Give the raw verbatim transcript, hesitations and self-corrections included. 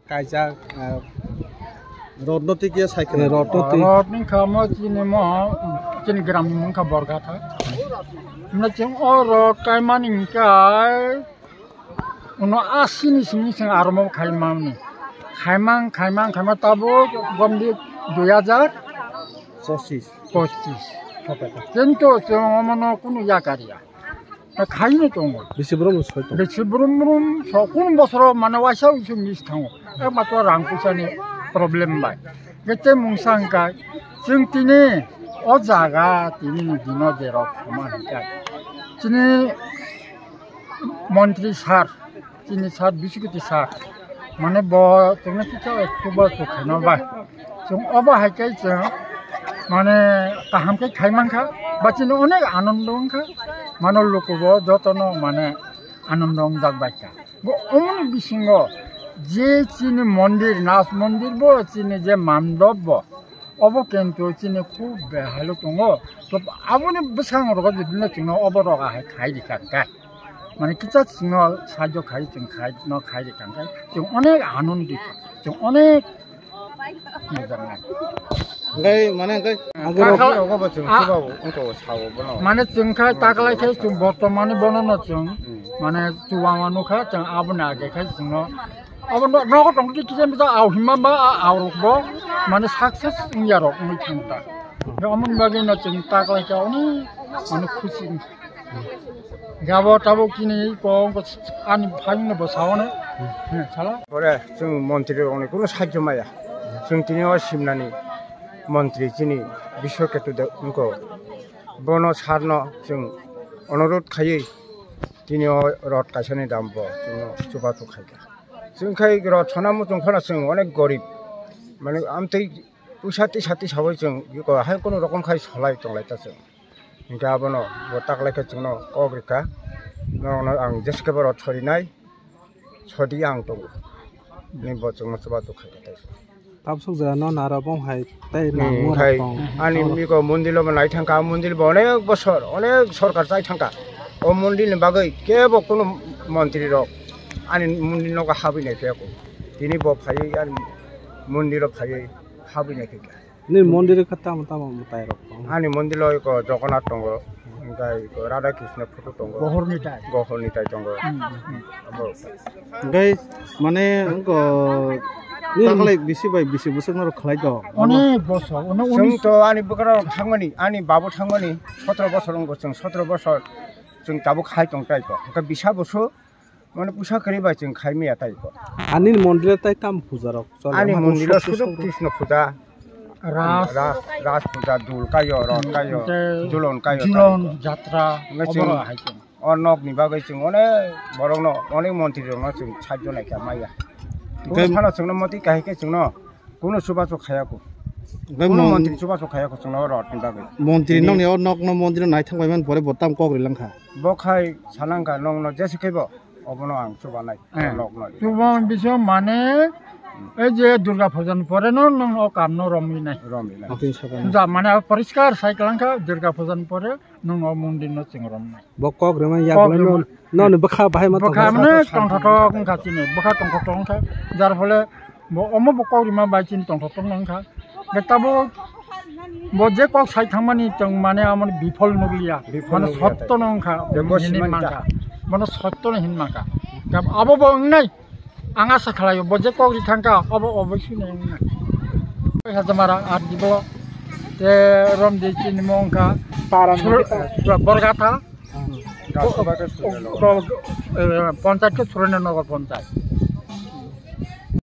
Kaijak, ah, rotno twi khe sai kheno rotno twi. Rotni kha mo chini mo, chini gram ni mung kha Borgatha. Himla chwng o rot kaimani hwnkhe uno asini simi chwng aro mo khaimani. Khaimang, khaimang, khaimang tabuk gomdi dui hajar pochis. Pochis. Kintu chwng omono kunu yakarya. Khaino tongo. Bisi brum soi tongo. Bisi brum brum so kun bosoro mane waisa uisu mis thango. Ekmatro rang puisa ni problem bai. Gete mungsa hwnkha chwng tini o jaga tini ni dino derok thangma hwnkha. Chini montri sir, chini sir, Bisikuti sir. Mane bo chwngno kisa chuba chukhaino bai. Chwng obo hai khe chwng mane kaham khe khai mankha, ba chini onek anondo wngkha, mane lukubo jotono mane anondo wngjak baikha. Bo omoni bisingo je chini mondir, Nath mondir bo chini je mandop bo, obo kintu chini khub behailo tongo. To aboni bwskango rogo jibino chwngno obo roga hai khai rikha kha. Mane kisa chwngno sahajyo khai, chwng khai, no khai rikha kha. Chwng onek anondit, chwng onek Hwnkhe mane hwnkhe angkhe rok, rok bo chwng chuba bo wngkha o sao bono. Mane chwng kha taklai khe chwng bortomani bono no chwng mane chuba ma nukha chwng aboni age khe chwngno abo no nogo tong khe kisa bisa au himma ba a au rok bo mane success wngya rok wngwi thang ta. Omo ni bagwi no chwng taklai khe oni mane khusi wngkha. Gabo tabuk chini kok ani phaino bo sao ne. Sala. Pore chwng montri rokni kuno sahajyo maya. Chwng tini o simnani montri chini Biswaketu de wngkho. Bono sarno chwng onorot khaiwi tini o rot kaisani dam bo chwngno chubachu khaikha. Chwng khai rw chona muchung phano chwng onek gorib. Mane amtwi puisa tisa tisa bai chwng iko hai kono rokom khai solai tonglai ta chwng. Hinkhe abono bo taklai khe chwngno kok rikha. Norokno ang jeskebo rw sorinai, sodi ang tongo. Ni bo chwngno chubachu khai khe tai. Tabsuk jora no naro bong hai tei Hmm, nangma khai rok tong. Ani miko mondilo bo nai thangkha, mondil bo onek bosor, onek sorkar chai thangkha. O mondil ni bagwi kebo kuno montri rok ani mondil nogo habwi nai phiyakho. Tini bo phaiwi ani mondilo phaiwi habwi nai phikha. Ni mondir kha tamo tamo mwtai rok tong. Ani mondilo iko Jogonath tongo, hinkhe iko Radha Krishna photo tongo. Gohorni tai. Gohorni tai tongo. Hmm, hmm. Abo. Hinkhe mane wngkha ni taklai bisi bai bisi bwswk norok khlai tongo. Onek bosor, ono Chwng unis to ani bwkrok thangmani, ani babu thangmani sotro bosor wngkha, chwng sotro bosor chwng tabuk khai tong tai to. Hinkhe bisa bosor mane puisa kwrwi bai chwng khai maya tai to. Ani mondiro tai tam puja rok chole? Ani mane mondiro sotro sudu sotro. Krishna puja, Ras. Ras, ras puja, dul kayo, rot kayo, Tei julon kayo, julon tai to. Jatra, Nge chwng oboro hai chwng. O nok ni bagwi chwng onek borok no, onek montri rok no chwng sahajyo naikha maya. Tei Kunu phano chwngno moti kahai khe chwngno kunu chubachu khayakho. Tei Kunu mon- montri chubachu khayakho chwngno o rot ni bagwi. Montri Ni- nokni o nok no montri naithang bai man pore bo tam kok rilangkha. Bo khai salangkha nokno jese khebo obono ang chubanai, Eh. Nokno. Chuban biso mane, ei je Durga puja ni pore no nokno o kam no romwi nai. Romwi nai. Tei sakha. Puja mane poriskar sai kalangkha Durga puja ni pore. Nwng o mondir no chwng romnai. Bo kok rwmani yak Kok lai rwma- no, no ni bwkha bahai ma Bwkha tongkha. Mane tongthok thok wngkha chini, bwkha tongthok thok wngkha, jar phole bo omo bo kok rwma bai chini tongthok thok wngkha. Hwnkhe tabuk bo je kok sai thangmani chwng mane amo bifol nukliya, Bifol mane nukliya sotto tai. No wngkha, Bebo hini siman mankha, ta. Bono sotto no hin mankha. Abo bo wngnai. Ang asa khlaio, bo je kok ri thangkha, obo obo sini wngna. Hajamara R D block, te romdi chini mo wngkha. Para Sur-, nokha. Borgatha. Hmm. Ko-, ko-, eh, Panchayat khe Surendra Nagar Panchayat.